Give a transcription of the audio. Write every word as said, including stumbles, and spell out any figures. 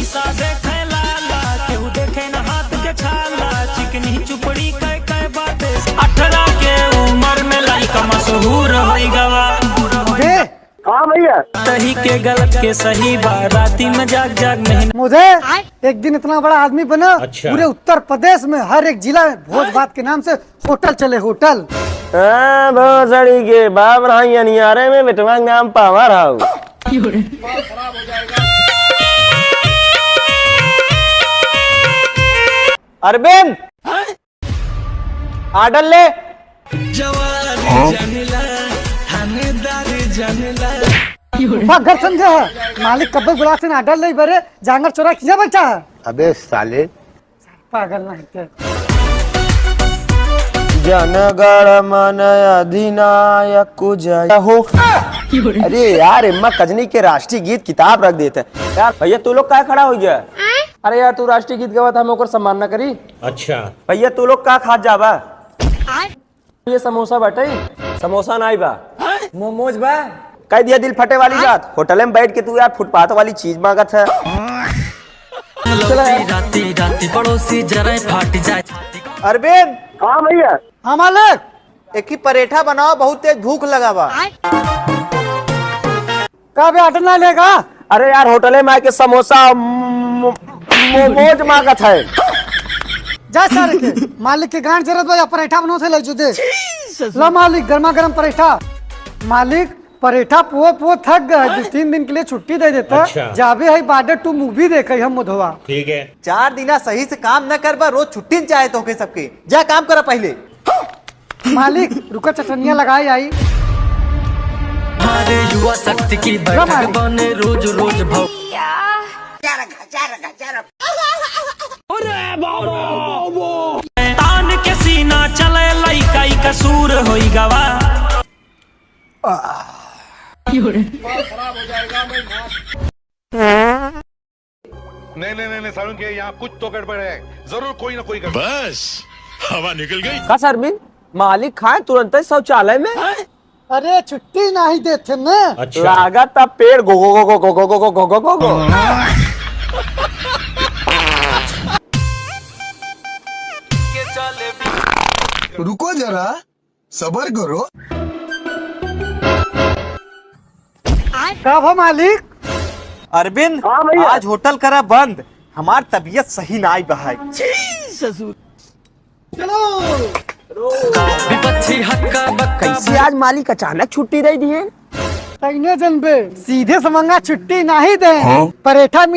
सा देखे लाला, केहू देखे न हाथ के छाला, चिकनी चुपड़ी कै कै बाटे। अठारह के उम्र में लइका मशहूर होई गवा। बे, हाँ भैया। सही के गलत के सही बा, राती में जाग जाग मेहनत। मुझे एक दिन इतना बड़ा आदमी बना, अच्छा। पूरे उत्तर प्रदेश में हर एक जिला में भोज भात के नाम से होटल चले, होटल। हाँ, भोसड़ी के बाप रहा अनियारे में, बेटवा के नाम पावर हाउ। अरविंद, ऑर्डर ले। जवानी जंगला, थानेदार जंगला। बा घर समझे है, मालिक कब्बे बुला से ना ऑर्डर ले बरे, जांगर चोरा किया बैठा है। अबे साले। पागल नहीं थे। जनगण मन अधिनायक जय हो। अरे यार, एम्मा कजनी के राष्ट्रीय गीत किताब रख देते हैं। यार भैया, तू लोग काहे खड़ा हो गया? अरे यार, तू राष्ट्रीय गीत गावत, हम ओकर सम्मान न करी। अच्छा। भैया, तू लोग का खात जाबा? ये समोसा बाटे? समोसा नाई बा। मोमोज बा। कह दिया दिल फटे वाली बात। होटल में बैठ के तू यार फुटपाथ वाली चीज मांगत है। चला यार। राती राती पड़ोसी जरा फाट जाए। अरविंद। हाँ भैया। हाँ मालिक। एक ही परेठा बनाओ, बहुत तेज भूख लगा बा। का बे, ऑर्डर ना लेगा? अरे यार, होटले में आके समोसा, मो-, मोमोज मांगत है। जा सारे के, मालिक के गांड जरूरत बा, या परेठा बनाओ से ले जो दे। ला मालिक, गर्मा गर्म परेठा। मालिक, परेठा पुओ पुओ थक गए, दो तीन दिन के लिए छुट्टी दे देता। अच्छा। जाबे है बॉर्डर टू मूवी देखे हम मुधवा। ठीक है। चार दिना सही से काम न करबा, रोज छुट्टी न चाहे तोहके सबके। जा काम करा पहिले। मालिक, रुका चटनिया लगाए आई। हमारे युवा शक्ति की बैठक बने रोज रोज भव। तान के सीना चले लइका, ई कसूर होई गवा। नहीं, नहीं, नहीं, नहीं, सारुण के यहाँ कुछ तो गड़बड़ है, जरूर कोई ना कोई गड़बड़। बस, हवा निकल गई। का सरमिन, मालिक खाए तुरंत ही शौचालय में? अरे, छुट्टी नहीं देते ना। अच्छा। लागत अब पेड़ गो, गो, गो। रुको जरा, सबर करो। का भा मालिक? अरविंद, हाँ भैया। आज होटल करा बंद, हमार तबीयत सही नाई बहाई। छी ससुर। चलो। विपक्षी हक्का बक्का कैसे आज मालिक अचानक छुट्टी दे दिए? तैने जनबे, सीधे समंगा छुट्टी नाहीं दे। हाँ? परेठा मिल